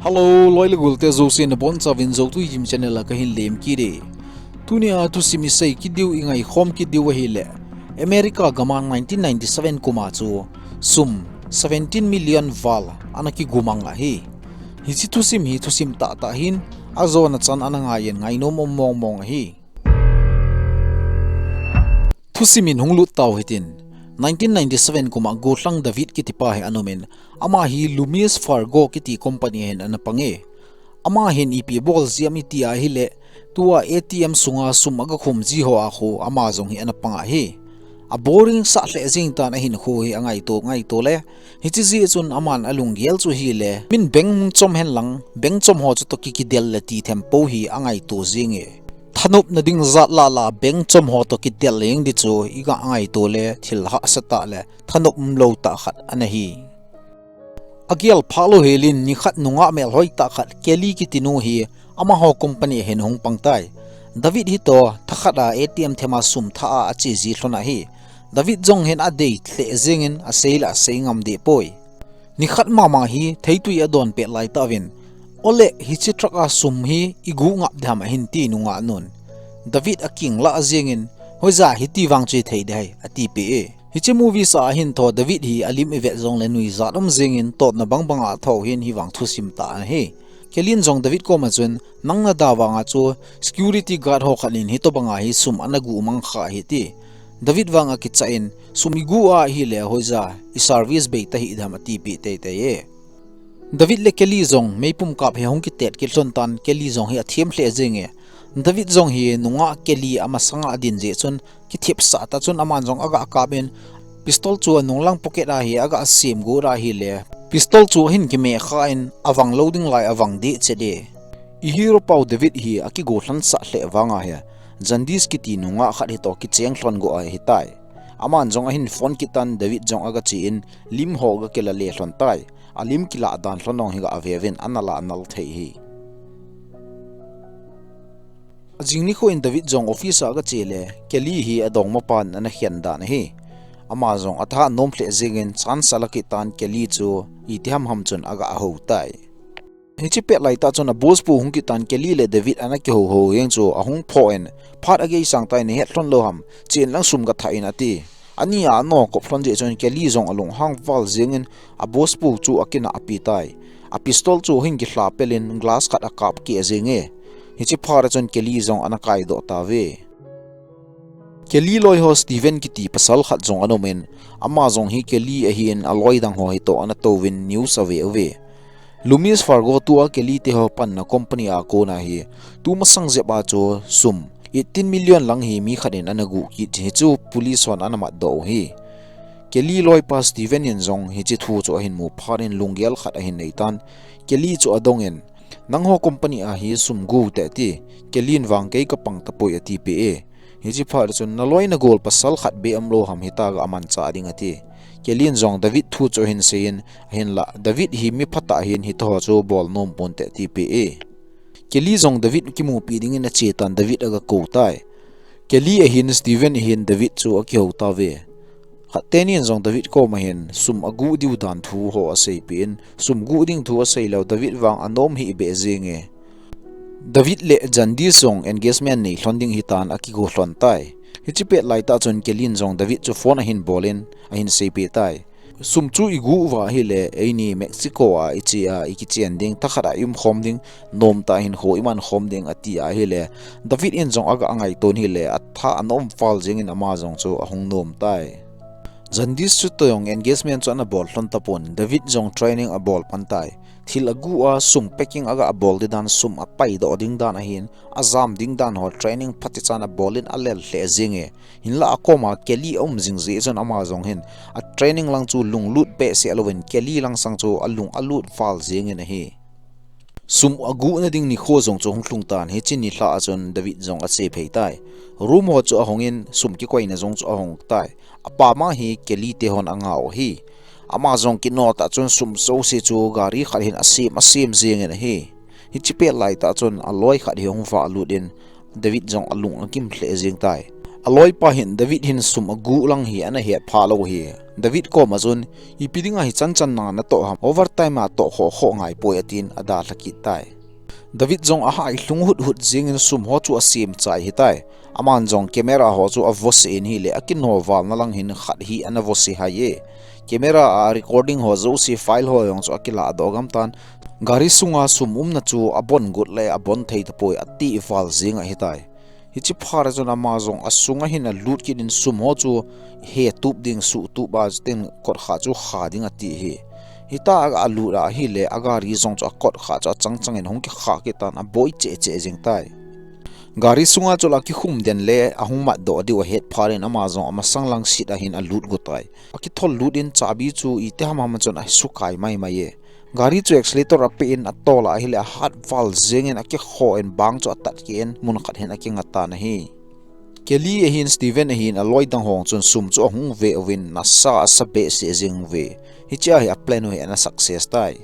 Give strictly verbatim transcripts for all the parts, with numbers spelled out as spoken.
Hello, loi le gol te jouse nabonchauvin Zotui Gym channel a kahin lemkit e. Tunia thusim isei kit diu, ingaikhom kit diu ahile, America gam a nineteen ninety-seven kum a chu sum seventeen million val ana kigumang ahi. Hiche thusim hi thusim tahtah ahin, ajona chan ana ngaiyin ngainom um mongmong ahi. Thusim in hung lut tau hitin, nineteen ninety-seven kum a gollhang David kitipa hi ana umin, ama hi Loomis Fargo kiti company a hin ana pang e. Ama hin ipi bol jia ham iti ahile, tua A T M sunga sum aga khum ji ho a khu ama jong hi ana pang ahi. A boring sah lheh jing tan ahinkho hi angaito ngaito le, hiche jeh chun aman alunggel chu ahile, min bank chom hen lang, bank chom ho chutoh kikidel le ti thempo hi angaito jing e. Thanopna ding jat lah lah bank chom ho toh kidel jeng ding chu iga ngaito le thil hahsa tah le thanop umlou tah khat ana hi. Agel phalou helin nikhat nungah melhoi tah khat Kelly kiti nu hi amaho company a hin hung pang tai. David hi toh thakhat a A T M them a sum thah a ache ji lhon ahi. David jong hin adei lheh jengin asei le asei ngam deh poi. Nikhat mama hi theitui adon pet lai tauvin, ole hiche truck a sum hi igu ngap ding ham ahin ti nungah nun, David akinglah jengin, hoija hiti vang chu ithei ding ham ati peh e. Hiche movie sa a hin toh David hi alim ivet jongle nuijat um jengin totna bangbang a atho hin hivang thusim tah ahi. Kelly in jong David koma chun, nang nada vang a chu security guard ho khat in hitobang a hi sum ana gu mang kha ahi ti. David vang akichan, sum igu ahile hoija iservice bei tahih ding ham ati peh teitei e. David le Kelly jong meipum kap hi hung kitet kit lhon tan Kelly jong hi athem lheh jeng e. David jong hi nungah Kelly amasanga adin jeh chun kithepsah tah chun aman jong aga kap in pistol chu anunglang pocket a hi aga sem got ahile pistol chu ahin kime kha in avang lou ding lai avang deh chet e. I hero pau David hi akigollhan sah lheh vang ahi, Jandis kiti nungah khat hitoh kicheng lhon go ahitai. Aman jong ahin phone kit tan David jong aga che in lim ho aga kila le lhon tai. Alim kilah dan lhon jong hi ga ve uvin ana la nal thei hi. Ajing nikho in David jong office a aga che le, Kelly hi adongma pan ana khen dan ahi. Ama jong atha nom lheh jengin chance ala kit tan Kelly chu iti ham ham chun aga hou tai. Hiche pet lai tah chun a boss pu hung kit tan Kelly le David ana kihou hou jeng chu ahung phoh in, phat agei sang tai, nahet lhon lou ham, chen lang sum gathah in ati. Ani a ano kop lhon jeh chun Kelly jong alunghang val jengin a boss pu chu akinah api tai. A pistol chu ahin kihla pel in glass khat akap keh jeng e. Hiche phat a chun Kelly jong ana kaidoh tauve. Kelly loi ho Steven kiti pasal khat jong ana um in, ama jong hi Kelly ahin aloi dang ho hitoh ana touvin news ave uve. Loomis Fargo tua Kelly te ho panna company a kona hi, tumasang jep a chu sum eighteen million lang hi mi khat in ana gu kit, hichu police hon ana matdoh u hi. Kelly loipa Steven in jong hiche thu chu ahin mu phat in lunggel khat ahin nei tan, Kelly chu adong in, nangho company a hi sum gu te ti, Kelly in vang kei kapang tapoi ati peh e. Hiche phat chun naloi nagol pasal khat beh umlou ham hita ga manchah ding ati. Kelly in jong David thu chu ahin sei in, ahinlah David hi mi phatah ahin hitoh chu bol nom ponte ati peh e. Kelly jong David kimupi dingin ache tan David aga kou tai. Kelly ahin Steven ahin David chu akihou tauve. Khat teni in jong David koma hin sum agu diu dan thu ho aseipeh in, sum gu ding thu asei lou David vang anom hih beh jeng e. David le Jandis jong engagement nei lhon ding hitan akigo lhon tai. Hiche pet lai tah chun Kelly in jong David chu phone ahin bol in ahin seipeh tai. Sum chu igu uva ahile, eini Mexico a iche a ikichen ding, thakhat a i um khom ding, nomtah hinkho i man khom ding ati ahile, David in jong aga ngaito in ahile, atha anom val jengin ama jong chu ahung nom tai. Jandis chu toh jong engagement chu ana bol lhon tapon, David jong training abol pan tai. Thil agu a sum packing aga bol ding dan, sum apaidoh ding dan ahin, ajam ding dan ho training phatichan abol in alel lheh jeng e. Hinlah akoma Kelly aum jing jeh chun ama jong hin a training lang chu lunglut behseh louvin Kelly lang sang chu alung alut val jengin ahi. Sum aguhna ding nikho jong chu hung lhung tan, hiche nilhah a chun David jong ache phei tai. Room ho chu ahong in sum kikoina jong chu ahong tai. Apam a hi Kelly te hon angah u ahi. Ama jong kino tah chun sum jouse chu gari khat hin asem, asem jengin ahi. Hiche pet lai tah chun aloi khat hi ahung vah lut in David jong alung agim lheh jeng tai. Aloipa hin David hin sum aguh lang hi ana hetphah lou hi. David koma chun, ipi dinga hichan chan nang natoh ham, overtime a toh khoh khoh ngai poi, atin adalha kit tai. David jong ahai lhung hut hut jingin sum ho chu asem chai hitai. Aman jong camera ho chu avoseh in ahile, akinovalna lang hin khat hi ana voseh hai e. Camera a recording ho jouse, file ho jong chu akiladoh gam tan. Gari sunga sum umna chu abon got le abon thei tapoi, ati val jing ahitai. Hiche phat a chun ama jong asunga hin alut kit in sum ho chu hetup ding, suhtup a, chutin kotkha chu kha ding ati hi. Hita aga lut a ahile, agari jong chu akotkha chu achang changin hung kikha kit tan, aboi cheh cheh jing tai. Gari sunga chu la kikhum den le ahung matdoh diu ahet phat in ama jong amasang lang seat a hin alut go tai. Akithol lut in chabi chu iti ham ham chun asukai mai mai e. Gari chu accelerator ape in atol a ahile, ahat val jingin akikho in bang chu atat kit in mun khat hin akinga tan ahi. Kelly ahin Steven ahin aloi dang ho chun sum chu ahung ve uvin nasa asa behseh jing uve. Hichea hi aplan u hi ana success tai.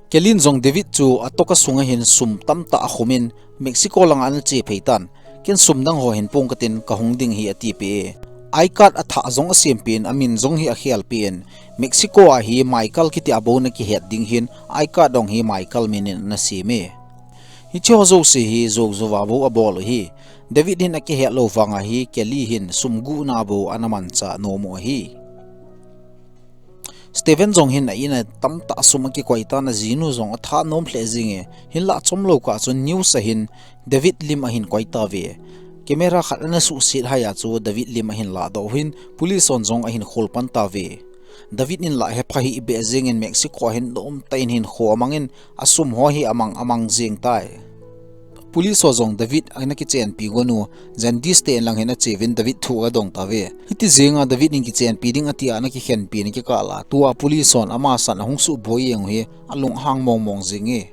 Kelly in jong David chu atoka sunga hin sum tamtah akhum in Mexico langa ana che phei tan. Ken sum dang ho hin pung katin kahung ding ahi atipeh e. I card athah jong asempeh in amin jong hi akhelpeh in Mexico a hi Michael kiti a bou ana kihet ding hin I card jong hi Michael min in ana sem e. Hiche ho jouse hi jou jouva bou abol u ahi. David hin akihet lou vanga hi Kelly hin sum guhna bou ana manchah nom u ahi. Steven jong hin a-in a tamtah sum akikoi tan, ajinu jong athanom lheh jing e, hinlah chomlou kah chun news a hin David lim ahin koi tauve. Camera khat ana suhset hai a chu David lim ahin ladoh u hin police hon jong ahin khol pan tauve. David in lah hepha hih beh jingin Mexico a hin nomtah in hinkho amang in asum ho hi amang amang jing tai. Police ho jong David ana kichenpi gon u, Jandis te in lang hin ache uvin David thu agadong tauve. Hiti jinga David in kichenpi ding ati a ana kikhenpi na kikah a, tua police hon ama san ahung suboi jeng u hi alunghang mong mong jing e.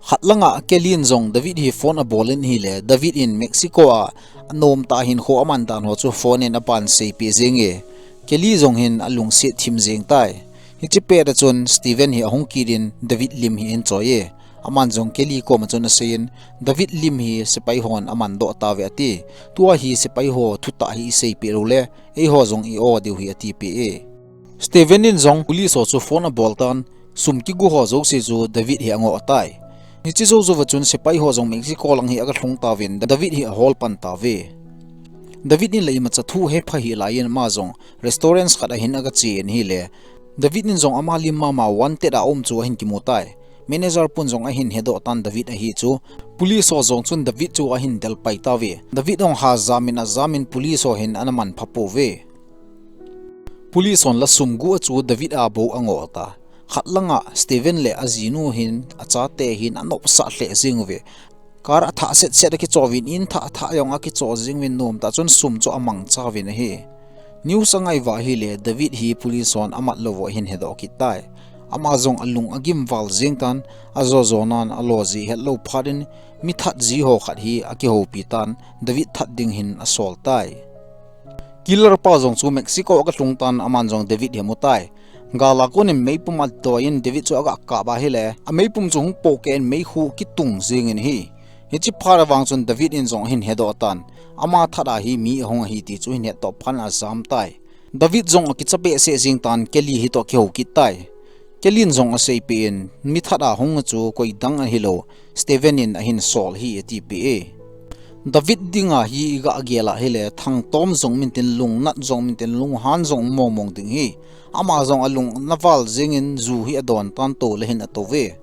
Khat langa Kelly in jong David hi phone abol in ahile, David in Mexico a anomtah hinkho aman dan ho chu phone in apan seipeh jing e. Kelly jong hin alungset thim jing tai. Hiche pet a chun Steven hi ahung kit in David lim hi ahin choi e. Aman jong Kelly koma chun asei in, David lim hi sepai hon aman doh tauve ati. Tua hi sepai ho thutah hi iseipeh lou le, eiho jong i-o diu ahi atipeh e. Steven in jong police ho chu phone abol tan, sum kiguh ho jouse chu David hi angoh tai. Hiche jou jouva chun sepai ho jong Mexico lang hi agalhung tauvin David hi ahol pan tauve. David in lah imacha thu hepha hih laiyin ama jong restaurant khat a hin agache in ahile, David in jong ama lim mama wanted a um chu ahin kimu tai. Manager pun jong ahin hedoh tan David ahi chu. Police ho jong chun David chu ahin delpai tauve. David jong ha jamin ajamin police ho hin ana manpha pouve. Police hon la sum guh a chu David a bou angoh ta. Khat langa Steven le ajinu hin achate hin anopsah lheh jing uve. Car athah set set akicho uvin, in thah thah jong akicho jing uvin nomtah chun sum chu amangcha uvin ahi. News angai uva ahile David hi police hon amat lou u ahin hedoh kit tai. Ama jong alung agim val jing tan, ajo jo nan alo ji hetlou phat in mi that ji ho khat hi akihoupi tan, David that ding hin asol tai. Killer pa jong chu Mexico agalhung tan aman jong David hi amu tai. Gal a kon in meipum atoi in David chu agakap ahile, ameipum chu hung pohkeh in meikhu kitung jing in ahi. Hiche phat a vang chun David in jong ahin hedoh tan, ama that a hi mi ahung ahi ti chu ahin hettoh phat in ajam tai. David jong akicha behseh jing tan Kelly hi toh akihou kit tai. Kelly in jong aseipeh in, mi that a hung a chu koi dang ahilou, Steven in ahin sol ahi atipeh e. David dinga hi iga gel ahile, thangtom jong min tin, lungnat jong min tin, lunghan jong mong mong ding ahi. Ama jong alung ana val jing in ju hi adon tan, tou le hin atou ve.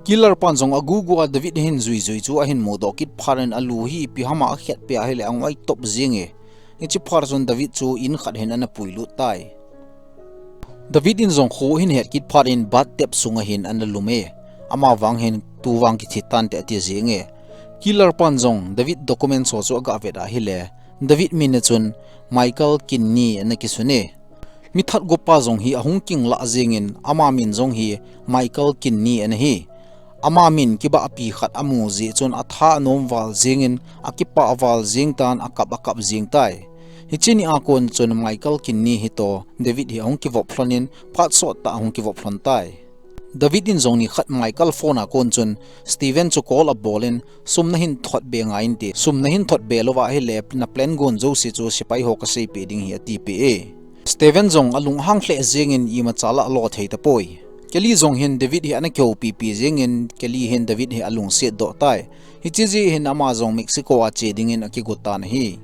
Killer pan jong agugu a David ahin jui jui chu ahin mudoh kit phat in alu hi ipi ham a akhetpeh ahile angoi top jing e. Hiche phat chun David chu in khat hin ana puilut tai. David in jong kho ahin het kit phat in bath tap sunga hin ana lum e. Ama vang hin tu vang kithi tante ati jing e. Killer pan jong David documents ho chu aga vet ahile, David min a chun Michael Kinney ana kisun e. Mi that guh pa jong hi ahung kinglah jing in ama min jong hi Michael Kinney ana hi. Ama min kibahpi khat amu jeh chun athanom val jing in akipah val jing tan, akap akap jing tai. Hiche ni a kon chun Michael Kinney hi toh David hi ahung kivop lhon in phat sot tah ahung kivop lhon tai. David in jong nikhat Michael phone a kon chun Steven chu call abol in, sum nahin thot be ngai inte, sum nahin thot be louva ahile na plan gon jouse chu sepai ho kaseipeh ding ahi atipeh e. Steven jong alunghang lheh jengin imacha lah alo thei tapoi. Kelly jong hin David hi ana kihoupipi jengin Kelly hin David hi alungset doh tai. Hiche jeh hin ama jong Mexico a che dingin akigo tan ahi.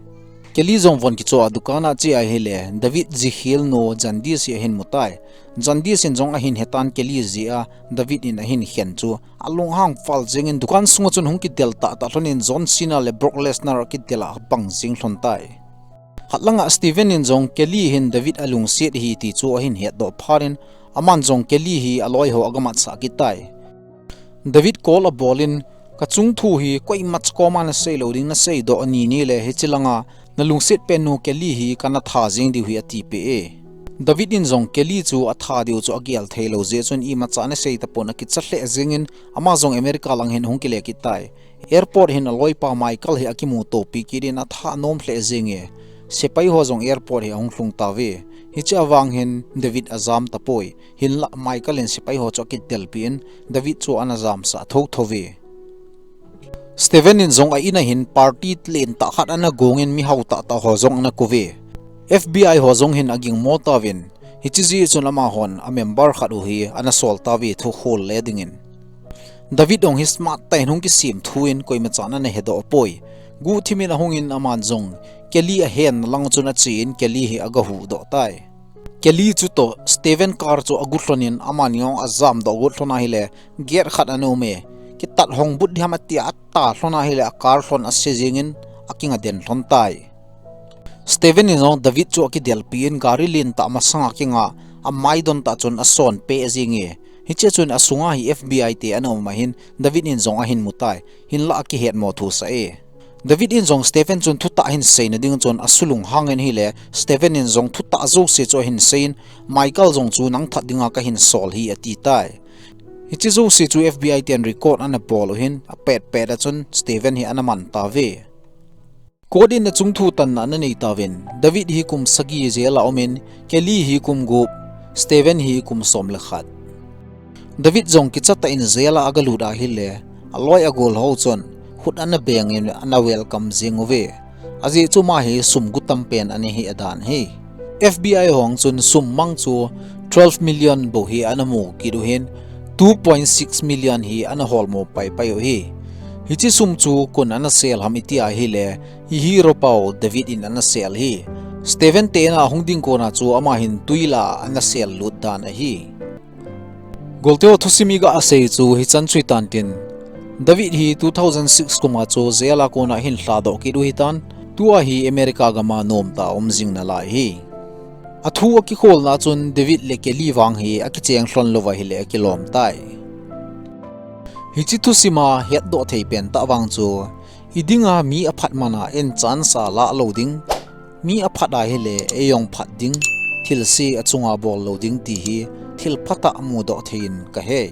Kelly jong von kichoh a dukan a ache ahile David jikhel nu Jandis hi ahin mutai. Jandis in jong ahin hetan Kelly jeh a David in ahin khen chu alunghang val jengin dukan sunga chun hung kidel tahtah lhonin John Cena le Brock Lesnar akidel a abang jeng lhon tai. Khat langa Steven in jong Kelly hin David alungset ahi ti chu ahin hetdoh phat in aman jong Kelly hi aloi ho agamatsah kit tai. David call abolin, kachung thu hi koimacha koma nasei lou ding, naseidoh ani nile hiche langa nalungset pen nu Kelly hi kana tha jeng diu ahi atipeh e. David in jong Kelly chu atha diu chu agel theilou jeh chun imacha anasei tapon akicha lheh jengin ama jong America lang hin ahung kile kit tai. Airport hin aloipa Michael hi akimutopi kit in atha nom lheh jenge. Sepai ho jong airport hi ahung lhung tauve. Hiche avang hin David ajam tapoi. Hinlah Michael in sepai ho chu akidelpi in David chu ana jamsah thouthou ve. Steven in jong a in a hin party lentah khat ana gongin mihao tahtah ho jong ana kouve. FBI ho jong hin agingmo tauvin, hiche jeh chun amahon a member khat u hi ana sol tauve thu khol le dingin. David jong hi smart tah in hung kisem thu in koimachan ana hedoh poi. Guhthimin ahungin aman jong Kelly ahenna lang chun achen Kelly hi agahuhdoh tai. Kelly chutoh Steven car chu agu lhonin amani jong ajamdoh got lhon ahile gate khat ana um e. Kitat hong but diham atia ata lhon ahile a car lhon ase jengin akinga den lhon tai. Steven in jong David chu akidelpi in gari lentah masanga kinga amaidon tah chun asonpeh jenge. Hiche chun asunga hi FBI te ana um ahin David in jong ahin mutai. Hinlah akihetmo thusah e. David in jong Steven chun thutah ahin seina ding chun asulunghangin ahile Steven in jong thutah jouse chu ahin seiyin Michael jong chu nang that dinga kahin sol ahi atitai. Hiche jouse chu FBI ten record ana bol u hin apetpet a chun Steven hi ana man tauve. Court in achung thu tanna ana nei tauvin, David hi kum sagi jail a umin, Kelly hi kum gup, Steven hi kum som le khat. David jong kichatah in jail a agalut ahile, aloi agol ho chun khut ana bengin ana welcome jeng uve. Ajeh chu ama hi sum gu tampen ana hi adan ahi. FBI ho chun sum mang chu twelve million bou hi ana mu kit u hin, two point six million hi ana holmo paipai u ahi. Hiche sum chu koin ana sel ham iti ahile, i hero pau David in ana sel ahi. Steven te ina ahung ding kona chu ama hin twi lah a ana sel lut dan ahi. Golte ho thusim iga sei chu hichan chu hitan tin, David hi two thousand six kuma chu jail a kona ahin lhadoh kit u ahitan, tua hi America gama nomtah a um jing nalai ahi. Athu akikholna chun David le Kelly vang hi akicheng lhon louva ahile akilom tai. Hiche thusima hetdoh thei pentah vang chu, i dinga mi aphat mana einchansa lah lou ding, mi aphat ahile ei jong phat ding, thilse achunga bol lou ding ti hi thil phatah mudoh thei in kahei.